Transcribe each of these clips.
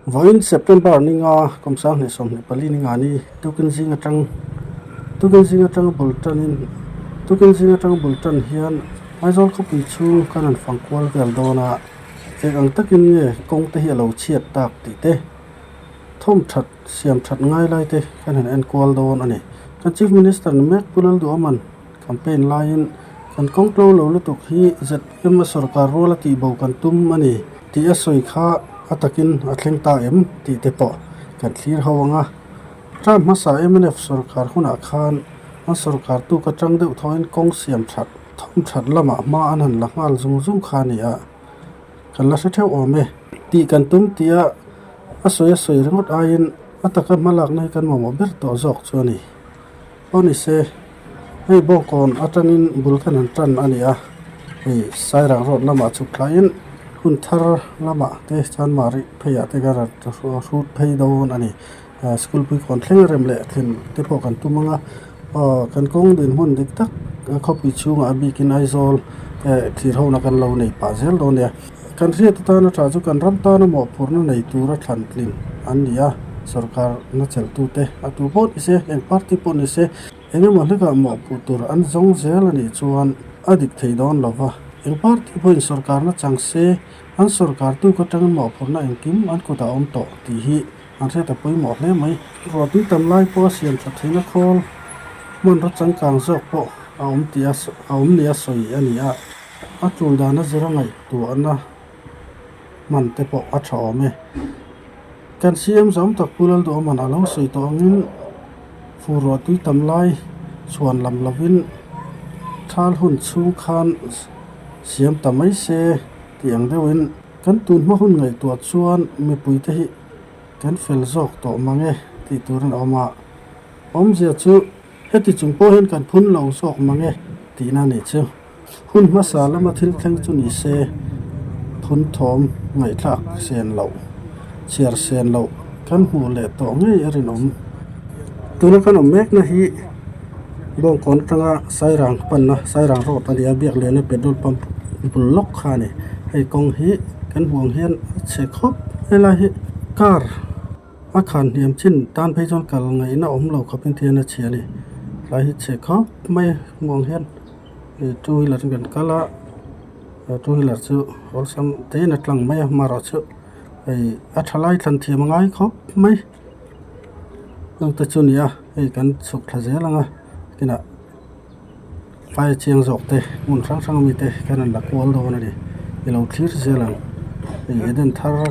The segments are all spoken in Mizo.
Vawiin September ninga kum 2024 ninga ni tukin zing atang tukin zing atanga bul tanin tukin zing atanga bul tan hian Aizawl khawpui chhung kan han fang kual vel dawn a, eng ang takin nge kawng te hi a lo chhiat tak tih te thawm that siam that ngai lai te kan han en kual dawn a ni. Kan Chief Minister ni mek Pu Lalduaman campaign laiin kan kawng tlo lo lutuk hi ZPM a sorkar rual a tihbo kan tum a ni tih a sawi kha a takin a thleng ta em tih te pawh kan thlir ho ang a. Term hmasa mnf sorkar hunah khan an sorkar tuk atang deuh thawhin kawng siam that thawm that lamah hma an han la nghal zung zung kha a ni a, kan la hre theuh awm e tih kan tum tia a sawi a sawi ringawt aiin a taka hmalakna hi kan mamawh ber tawh zawk chu a ni. Aw ni se, hei Bawngkawn atangin bul khan han tan a ni a, hei Sairang road lamah chhuk thlaiin hun thar lamah te Chanmari pheiah te kan rawn hrut phei dawn a ni. School puikawn thleng rem leh thlen te pawh kan tum ang a, aw kan kawng dinhmun dik tak khawpui chhungah a bikin Aizawl thlir hona kan lo nei pah zel dawn nia. Kan hriat atana tha chu kan ram tana mawhphurhna nei tura thlan tlin an ni a, sorkar na chelhtute a tu pawh ni se, eng party pawh ni se, eng emaw hlekah mawhphuh tur an zawng zel a nih chuan a dik thei dawn lo va, eng party pawhin sorkar na chang se, an sorkar tuk atangin mawhphurhna engkim an kutah a awm tawh tih hi an hriat a pawimawh hle mai. Ruahtui tam lai pawha siam tha theihna khawl hmanraw changkang zawk pawh a awm tih a awm nia sawi a ni a. A tul dana zira ngaihtuahna hman te pawh a tha awm e. Kan CM zawm tak Pu Lalduhawman a lo sawi tawh angin fur ruah tui tam lai chhuan lam lovin thal hun chhung khan siam ta mai se tih ang deuhin kan tun hma hun ngaihtuah chuan mipui te hi kan fel zawk tawh mang e tih turin a awm a. Awmzia chu heti chung pawh hian kan phun lo zawk mang e tihna a nih chu. Hun hmasa lama thil thleng chu ni se, phun thawm ngaihthlak sen loh, chhiar sen loh kan hmuh leh tawh ngei a rinawm. Tuna kan awm mekna hi Bawngkawn atanga Sairang panna Sairang road a ni a, Biakliana petrol pump bul lawk kha a ni. Hei kawng hi kan hmuh ang hian a chhe khawp helai hi car a khan hniam chin tan phei chuan kal ngaihna awm lo khawpin thian a chhia a ni. Tlai hi chhe khawp mai hmuh ang hian. Two wheeler in kan kal a two wheeler chu awlsam te in a tlang mai a amaherawhchu hei a tha lai thlan thiam a ngai khawp mai chung te chu a ni a hei kan chhuk thla zel ang a kinah aia chiang zawk te hmun hrang hrang ami te kan rawn la kual dawn a ni i lo thlir zel ang hei eden thar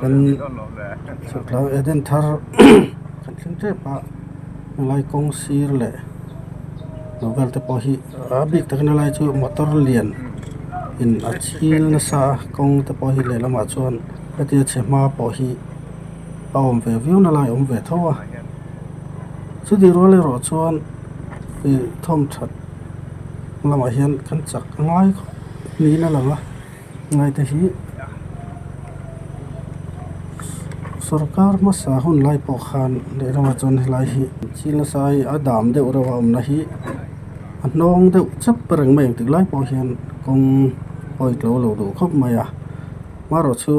kan chhuk thla eden thar kan thleng tep a helai kawng sir leh. Lo vel te pawh hi a bik takin a lai chu motor lian in a chil nasa a kawng te pawh hi lehlamah chuan hetia chhe hma pawh hi a awm ve viau na lai a awm ve tho a chutih rual erawh chuan ih thawm that lamah hian kan chak a ngai khawp niin a lang a. Ngaite hi sorkar hmasa hun lai pawh khan lehlamah chuan helai hi thil nasa hi a dam deuh reuh a awmna hi a hnawng deuh chap reng mai ang tih lai pawh hian kawng pawi tlo lo duh khawp mai a amaherawh chu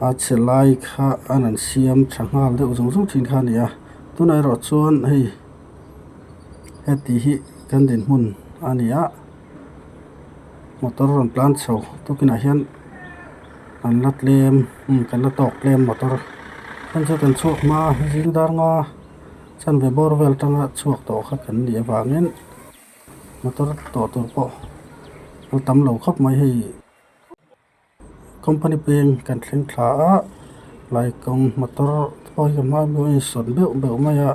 a chhe lai kha an han siam tha nghal deuh zung zung thin kha a ni a tunah erawh chuan hei heti hi kan dinhmun a ni a. Motor rawn tlan chho tukinah hian an la tlem umm kan la tawk tlem motor heng chu kan chhuak hma zing dar nga chanve bawr vel atanga chhuak tawh kha kan nih avangin motor tawh tur pawh a tam lo khawp mai hei. Company peng kan thleng thla a lai kawng motor pawh hi ka hma a insawn beuh beuh mai a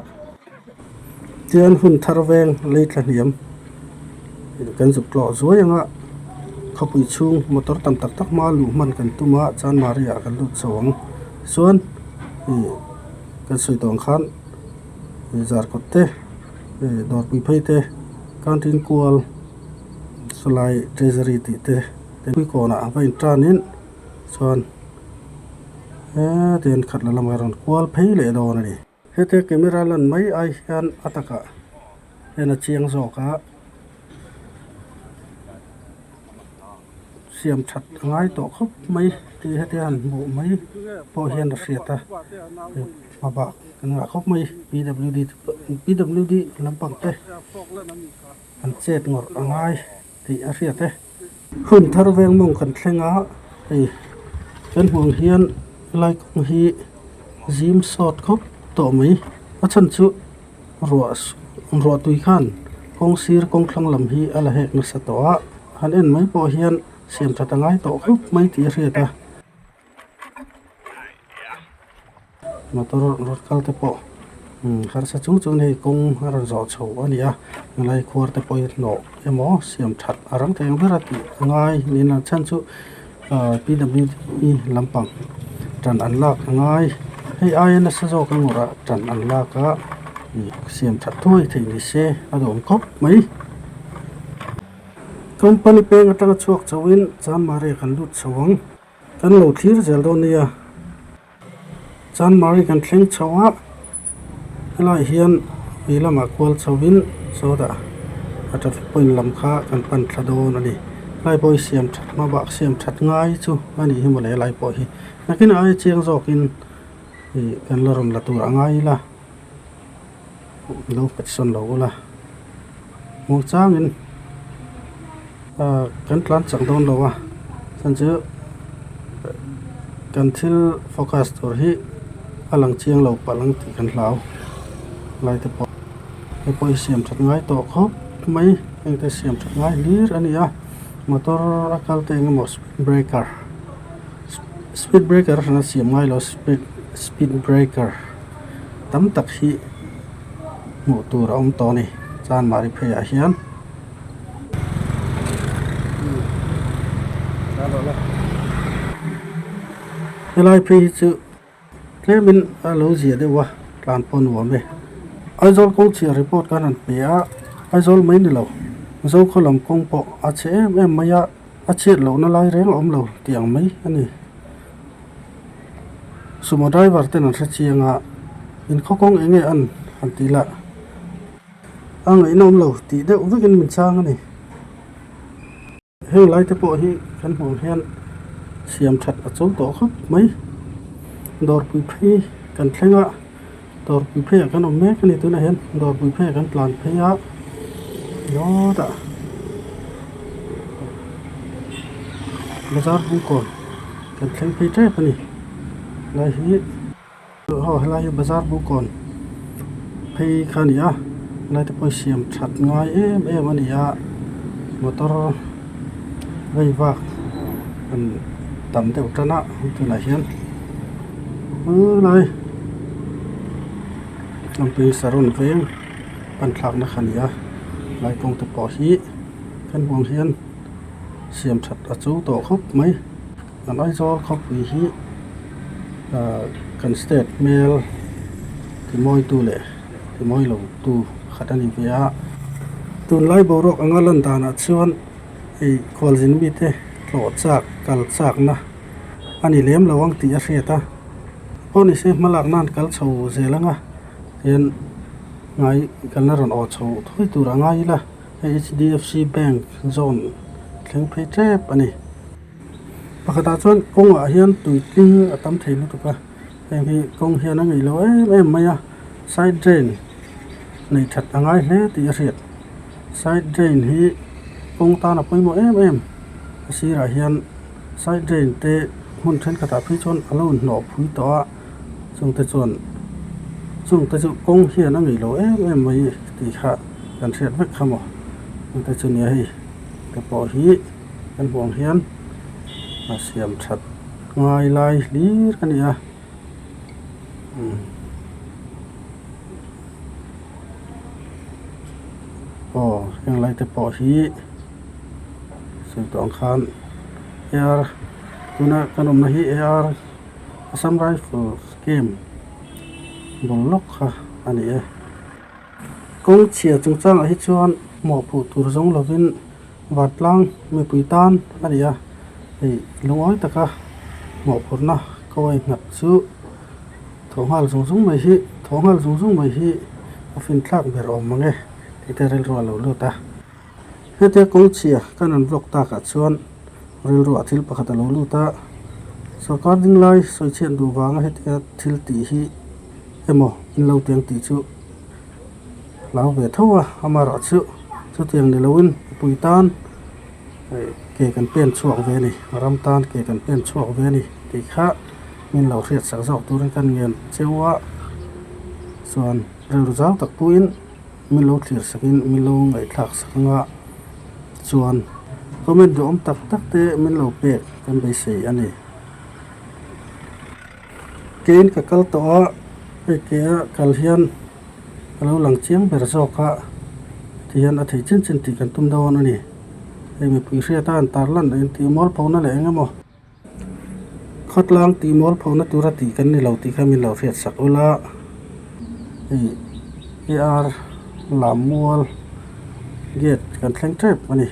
tichuan hun thar veng lei tla hniam kan zuk tlawh zuai ang a khawpui chhung motor tam tak tak hma luh hman kan tum a chanmari ah kan lut chho ang chuan ih kan sawi tawh ang khan zarkawt te ih dawrpui phei te canteen kual sawlai treasury tih te. Puikawnah a va intanin chuan hetiang khat la lamah rawn kual phei leh dawn a ni. Hetia camera lan mai ai hian a takah hian a chiang zawk a, Siam that a ngai tawh khawp mai tih heti han hmuh mai pawh hian a hriat a, hma bak kan ngah khawp mai PWD te pawh PWD lampang te an chet ngawrh a ngai tih a hriat e. Hun thar veng mawng kan thleng a, hei kan hmuh ang hian helai kawng hi zim sawt khawp tawh mai a chhan chu Ruah ruah tui khan kawng sir kawng thlang lam hi a la hek nasa tawh a, han en mai pawh hian siam that a ngai tawh khawp mai tih a hriat a. Motor rawn kal te pawh harsa chung chuan hei kawng a rawn zawh chho a ni a, helai khuar te pawh hi hnawh emaw siam that a rang thei ang ber a tih a ngai niin a chhan chu PWD lampang tan an lak a ngai hei aia nasa zawk a ngawrh ah tan an lak a ih siam that thuai theih ni se a duhawm khawp mai. Company peng atanga chhuak chho in Chanmari kan lut chho ang kan lo thlir zel dawn nia. Chanmari kan thleng chho a, helaiah hian ui lamah kual chho in sawtah a traffic point lam kha kan pan thla dawn a ni. Helai pawh hi siam that hma bak siam that ngai chu a nih hi mawle helai pawh hi. Nakinah aia chiang zawkin ih kan la rawn la tur a ngai ila lo hmet sawn lo ula hmuh changin kan tlan chak dawn lo a chhan chu kan thil focus tur hi a lang chiang lo palh ang tih kan hlau lai te pawh hei pawh hi siam that ngai tawh khawp mai heng te siam that ngai hlir a ni a motor a kal te eng emaw speed breaker speed breaker a hran a siam ngai lo speed speed breaker. Tam tak hi hmuh tur a awm tawh a ni Chanmari pheiah hian. Helai phei hi chu tlemin a lo zia deuh a tlan pawh nuam e. Aizawl kawng chhiah report khan an pe a, Aizawl mai ni lo Zokhaw lam kawng pawh a chhe em em mai a, a chhiat lohna lai reng a awm lo tih ang mai a ni. Sumo driver ten an hre chiang a, in khaw kawng eng nge an han tih lah a ngaihna awm lo tih deuh vekin min chang a ni. Heng lai te pawh hi kan hmuh ang hian siam that a cho tawh khawp mai. Dawrpui phei kan thleng a, dawrpui pheiah kan awm mek a ni tunah hian dawrpui pheiah kan tlan phei a, lawtah bazar bungkawn kan thleng phei tep a ni helai hi aw helai hi bazar bungkawn phei kha a ni a helai te pawh hi siam that ngai em em a ni a motor vei vak an tam deuh tan a tunah hian helai lampuiin saron veng pan thlakna kha a ni a helai kawng te pawh hi kan hmuh ang hian siam that a chu tawh khawp mai kan Aizawl khawpui hi ahh kan state hmel timawi tu leh timawi lo tu pakhat a ni ve a tunlai boruak anga lan danah chuan hei khualzin mite tlawh chak kal chakna a ni lem lo ang tih a hriat a pawh ni se hmalak nan kal chho zel anga hian ngai kalna rawn aw chho thawi tur a ngai ila. Hdfc bank zawn thleng phei tep a ni. Pakhatah chuan kawngah hian tui tling a tam thei lutuk a, heng hi kawng hian a ngeih lo em em mai a, side drain nei that a ngai hle tih a hriat. Side drain hi kawng tan a pawimawh em em, a sirah hian side drain te hmun thenkhatah phei chuan a lo inhnawh phui tawh a, chungte chuan chungte chu kawng hian a ngeih lo em em mai tih kha. Kan hriat vek kha maw hengte chu nia hei te pawh hi kan hmuh ang hian a siam that ngai lai hlir a ni a umm aw heng lai te pawh hi sawi tawh ang khan ar tuna kan awmna hi ar Assam Rifle camp bul lawk kha a ni e. Kawng chhia chungchangah hi chuan mawhphuh tur zawng lovin vantlang mipui tan a ni a, hei lungawi taka mawhphurhna kawi nghat chu thaw nghal zung zung mai hi thaw nghal zung zung mai hi a finthlak ber awm mang e tih te rilru a lo lut a. Hetia kawng chhia kan rawn vlog takah chuan. Rilruah thil pakhat a lo lut a, sorkar dinglai sawichhiat duh vanga hetia thil tih hi emaw in lo tiang tih chu hlau ve tho a, amaherawhchu chutiang ni loin mipui tan ke kan pen chhuak ve a ni, ram tan ke kan pen chhuak ve a ni tih kha min lo hriatsak zawk turin kan ngen cheu a, chuan rilru zau tak puiin. Min lo thlir sakin min lo ngaihthlak sak anga chuan comment duhawm tak tak te min lo pek kan beisei a ni. Kein ka kal tawh a, hei ke a kal hian a lo lang chiang ber zawk a, tihian a thei chin chin tih kan tum dawn a ni. Hei mipui hriata an tarlan engtih mualphona leh eng emaw. Khawtlang tih mualphona tura tih kan ni lo tih kha min lo hriat sak ula, hei AR lam mual gate kan thleng tep a ni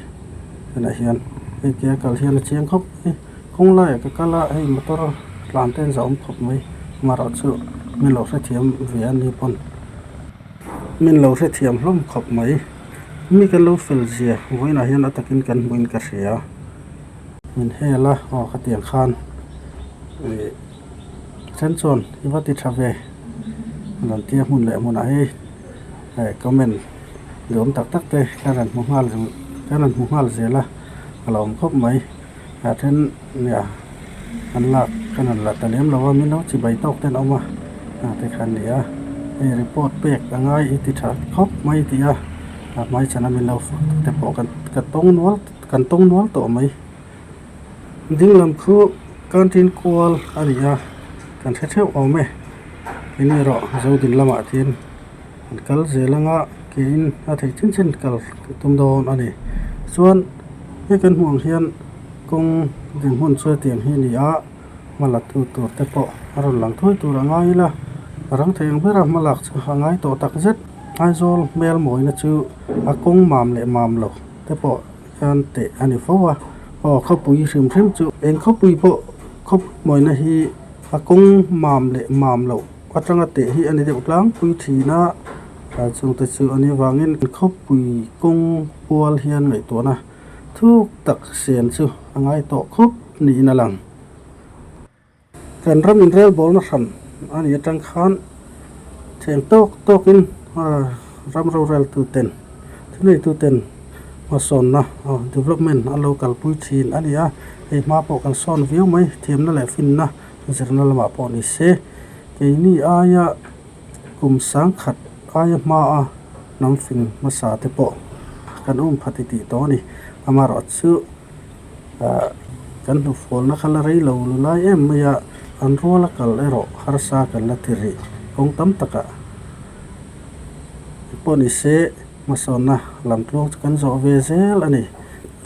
tunah hian hei ke a kal hian a chiang khawp mai kawng laiah ka kal a hei motor tlan te an zah awm khawp mai amaherawhchu min lo hrethiam ve a ni pawn min lo hrethiam hlawm khawp mai mi kan lo fel zia vawiinah hian a takin kan hmuhin ka hria. Min hel a, aw khatiang khan ih then chuan i va ti tha ve rawn tia hmun leh hmunah hi eh comment duhawm tak tak te ka rawn hmu nghal zung ka rawn hmu nghal zel a a lo awm khawp mai a then nia an lak ka rawn la ta lem lo a min lo chi bai tawk te an awm a a ti khan ni a hei report pek a ngai i ti tha khawp mai tih a a hmaichhana min lo fak te pawh ka tawng nual. Kan tawng nual tawh mai. Ding lam khu canteen kual a ni a, kan hre theuh awm e. Eng erawh Zodin lamah hian an kal zel anga kein a theih chin chin kal tum dawn a ni. Chuan hei kan hmuh ang hian kawng dinhmun chu hetiang hi a ni a, hma la tu tur te pawh a rawn lang thui tur a ngai ila, a rang thei ang bera hma lak chu a ngai tawh tak zet. Aizawl hmel mawina chu a kawng mam leh mam lo. Te pawh hian teh a ni fo a, aw khawpui hrim hrim chu eng khawpui pawh khawp mawina hi a kawng mam leh mam loh atanga teh hi a ni deuh tlangpui thin a, chungte chu a nih vangin khawpui kawng pual hian ngaihtuahna thuk tak siam chu a ngai tawh khawp niin a lang. Kan ram inrelbawlna hran a nih atang khan theng tawk tawkin ram roreltuten thuneituten hmasawnna development an lo kalpui thin a ni a, hei hma pawh kan sawn viau mai thiamna leh finna zirna lamah pawh ni se keini aia kum sangkhat aia hmaa hnam fing hmasa te pawh kan um pha titih tawh a ni amaherawhchu. Ah kan hnufualna kha la rei lo lu lai em mai a, an rual a kal erawh harsa kan la ti rih kawng tam takah pawh ni se hmasawnna lam tluang chu kan zawh ve zel a ni.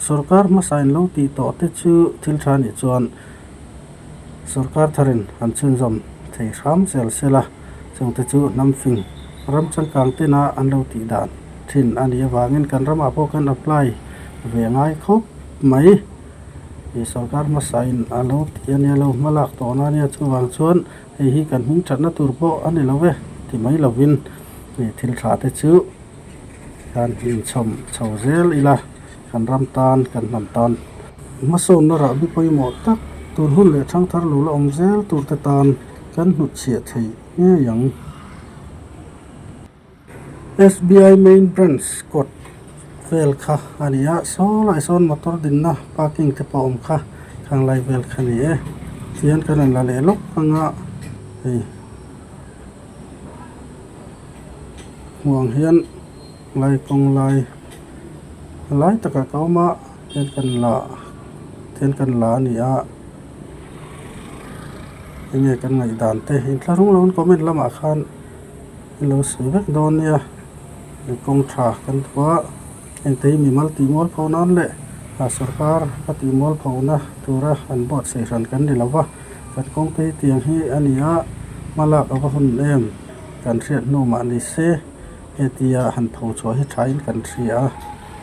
Sorkar hmasa in lo tih tawh te chu thil tha nih chuan sorkar tharin han chhunzawm thei hram zel sela chungte chu hnam fing ram changkang tena an lo tih dan thin a nih avangin kan ramah pawh kan apply ve ngai khawp mai. Ih sorkar hmasa in a lo ti a nia lo hma lak tawh na nia chuvang chuan hei hi kan hming thatna tur pawh a ni lo ve ti mai lovin ih thil tha te chu kan inchhawm chho zel ila kan ram tan kan hnam tan hmasawnna rahbi pawimawh tak tur hun leh thangthar lo la awm zel tur te tan kan hnutchhiah theih ngei ang. SBI main branch kawt vel kha a ni a saw lai sawn motor dinna parking te pawh a awm kha khang lai vel kha a ni e tihian kan rawn la leh lawk ang a hei hmuh ang hian lai kawng lai lai takah ka awm a tihian kan la tihian kan la a ni a enge kan ngaihdan te inthlahrung lo in comment lamah khan. I lo sawi vek dawn nia, he kawng tha kan duh a, engte hi mimal tih mual pho nan leh a sorkar a tih mual phona tura an buatsaih hran kan ni lo va, kan kawng te hi tiang hi a ni a, hma lak a va hun em kan hriat hnu mah ni se hetia han tho chhuah hi thain kan hria a,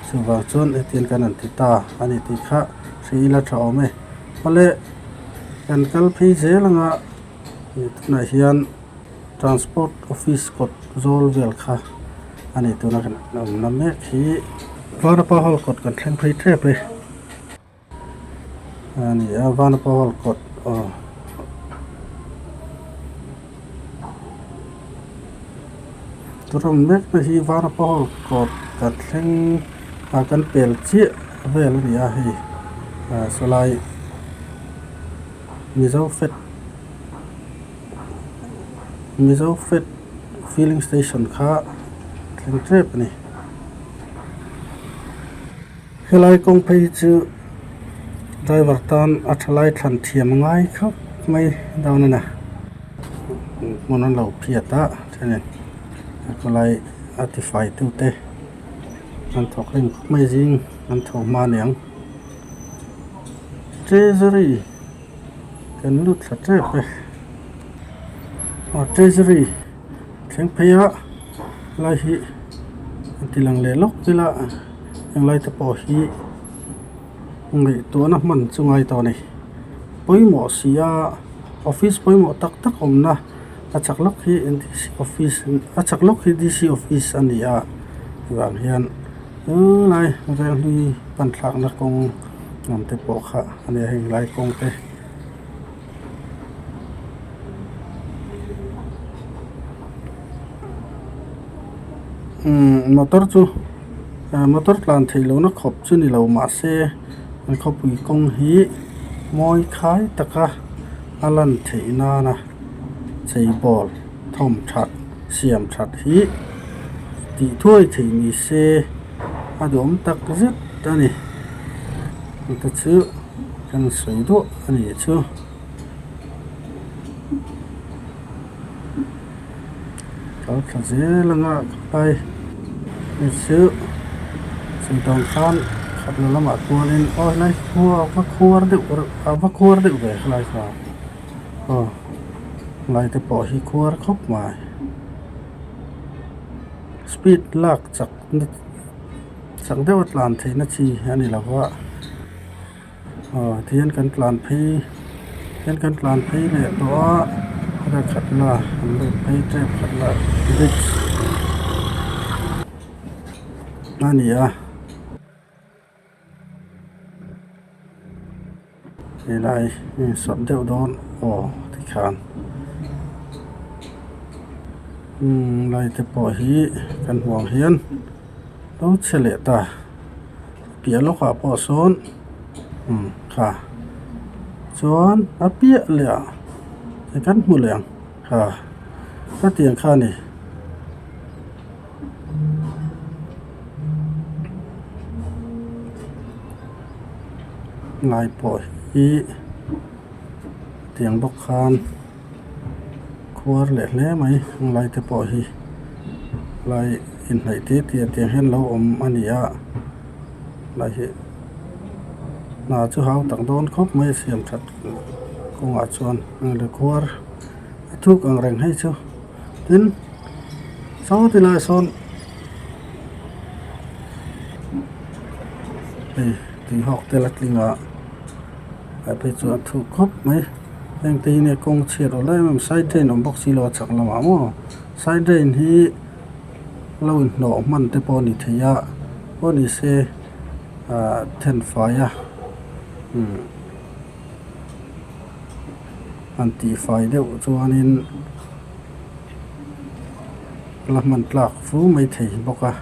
chuvang chuan hetiang kan han ti ta a ni tih kha hri ila tha awm e. Awle kan kal phei zel anga tunah hian. Transport office kawt zawl vel kha a ni tuna kan awmna mek hi Vanapa hall kawt kan thleng phei tep e. a ni a Vanapa hall kawt aw. Tuna mek na hi Vanapa hall kawt kan thleng ah kan pel chiah vel a ni a hei ah sawlai Mizo fat Mizo fat filling station kha thleng tep a ni. Helai kawng phei hi chu driver tan a tha lai thlan thiam a ngai khawp mai dawn a ni hmun an lo phiat a thenin a khawlai a tifai tute an thawk hlim khawp mai zing an tho hma aniang treasury kan lut thla tep e aw treasury thleng phei a lai hi a ti lang leh lawk ila henglai te pawh hi ngaihtuahna hman chu ngai tawh a ni pawimawh si a office pawimawh tak tak awmna a chak lawk hi D C office a chak lawk hi D C office a ni a vang hian helai venghlui pan thlakna kawng lam te pawh kha a nia heng lai kawng te. Umm motor chu ah motor tlan theih lohna khawp chu ni lo mahse an khawpui kawng hi mawi khai taka a lan theih nana chei bawl thawm that siam that hi tih thuai theih ni se a duhawm tak zet a ni te chu kan sawi duah a nih chu. Kal thla zel anga khapai hei chu chhintawng khan khat la lamah kualin aw helai khua a va khuar deuh a va khuar deuh ve helai kha aw helai te pawh hi khuar khawp mai speed lak chak na chak deuh a tlan theihna chi a ni lo va. Aw tihian kan tlan phei tihian kan tlan phei leh tawh a khatia khat la an lut phei tep khat la bridge a ni a helai sawp deuh dawn aw tikhan umm lai te pawh hi kan hmuh ang hian lo chhe leh ta. Piah lawkah pawh sawn umm kha chuan a piah leh ah kan hmu leh ang kha hetiang kha a ni. Lai pawh hi tiang bawk khan khuar leh hle mai lai te pawh hi lai inhnaih tir tih ah tiang hian lo awm a ni a lai hi hna chu hau tak dawn khawp mai a siam that kawngah chuan eng khuar a thuk ang reng hei chu tin saw ti lai sawn hei tuihawk te la tling a ah phei chuan a thuk khawp mai heng te hi nge kawng chhiat aw lai em em side drain awm bawk si lo a chak lamah maw side drain hi lo inhnawh hman te pawh a ni thei a pawh ni se ah thenfai a umm han tihfai deuh chuanin la hman tlak fu mai thei bawk a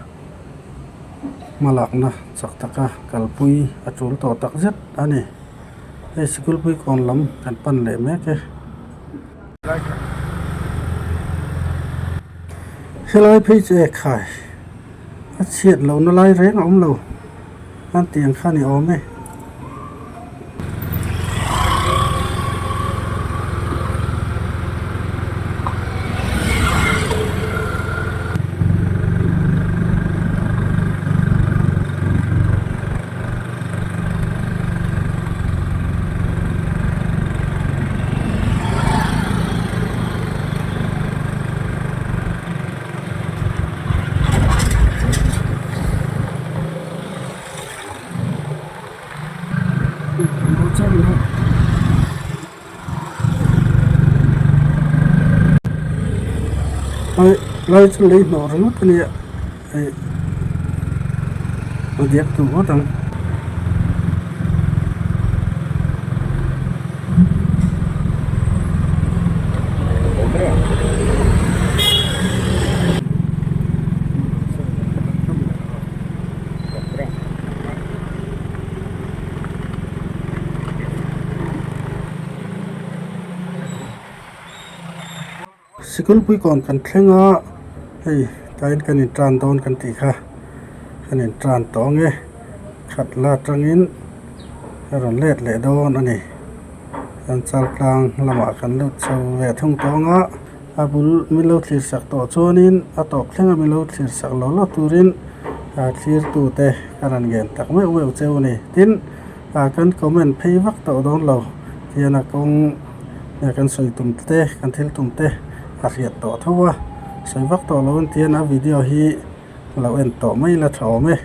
hmalakna chak taka kalpui a tul tawh tak zet a ni hei sikul pui kawn lam kan pan leh mek e. Helai phei chu e khai a chhiat lohna lai reng a awm lo an tih ang kha a ni awm e. Lai chu lei hnawh ringawt a nia hei a diak duh ngawt ang. Sikulpui kawn kan thleng a hei tlaiin kan in tan dawn kan tih kha kan in tan tawh ang e khat la atangin a rawn let leh dawn a ni kan chaltlang lamah kan lut chho ve thung tawh ang a a bul min lo thlir sak tawh chuanin a tawp thleng a min lo thlir sak lo lo turin ah thlir tute ka rawn ngen tak meuh meuh cheu a ni tin ah kan comment phei vak tawh dawn lo tihian a kawng nge kan sawi tum te kan thil tum te a hriat tawh tho a sawi vak tawh lo an tihian a video hi lo en tawh mai la tha awm e.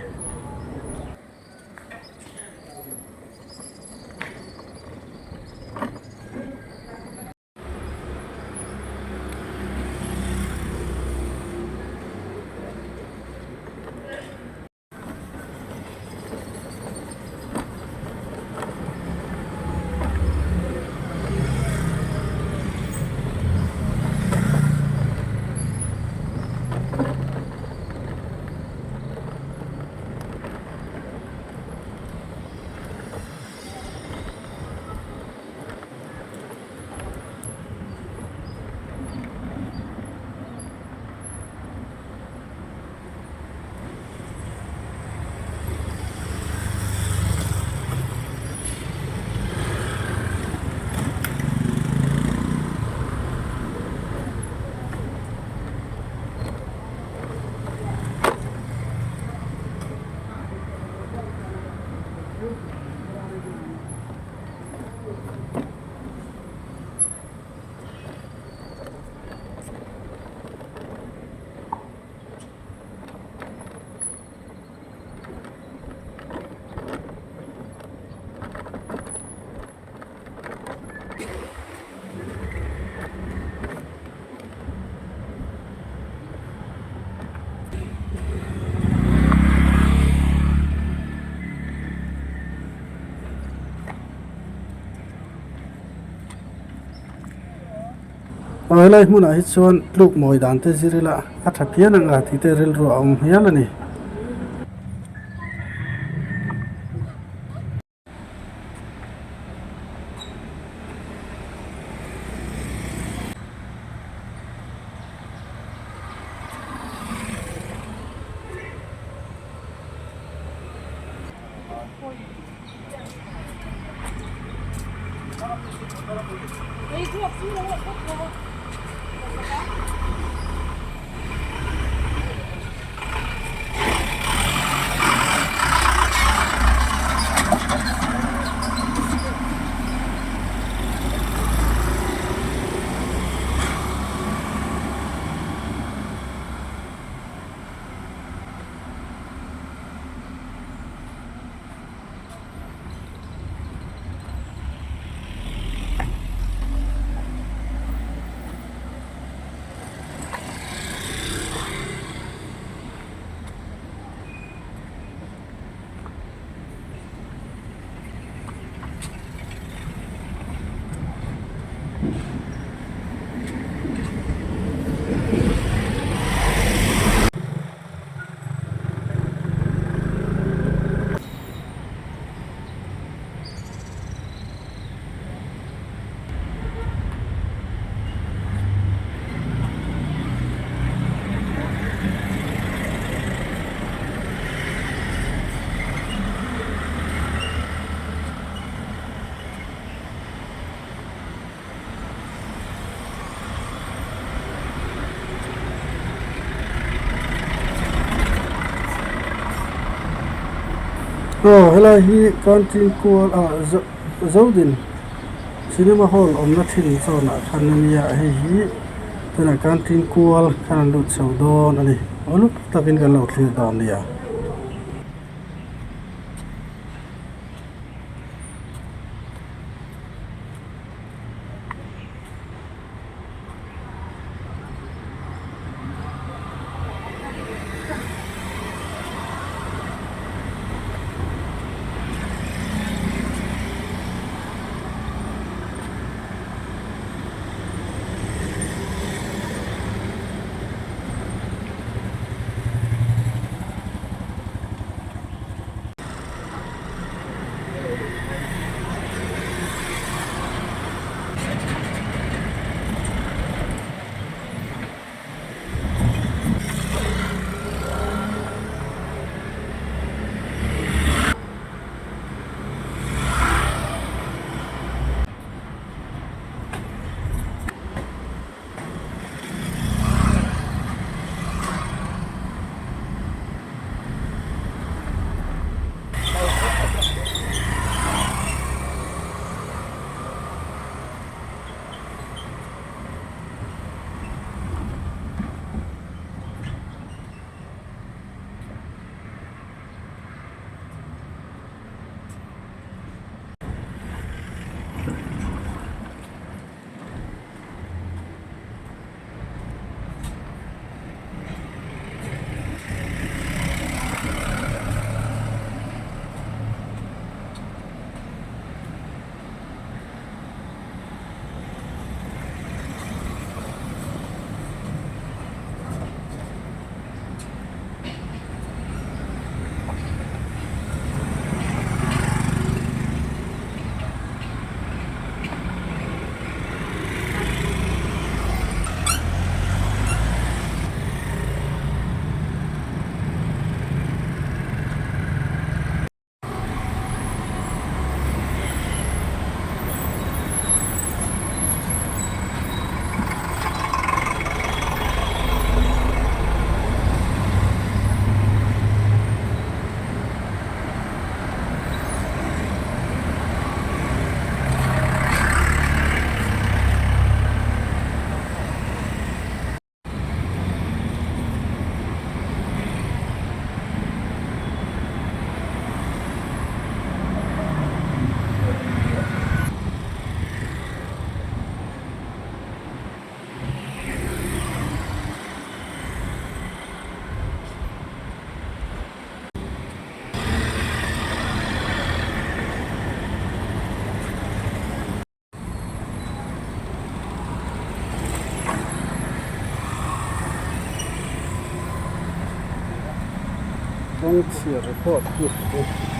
Aw helai hmunah hi chuan tluk mawi dan te zir ila a tha phian ang a tih te rilru a awm hial a ni. Aw helai hi country kual ah Zodin cinema hall awmna thin zawnah khan a nia hei hi tunah country kual khan an lut chho dawn a ni uluk takin kan lo thlir dawn nia. Kawng chhia record tu te.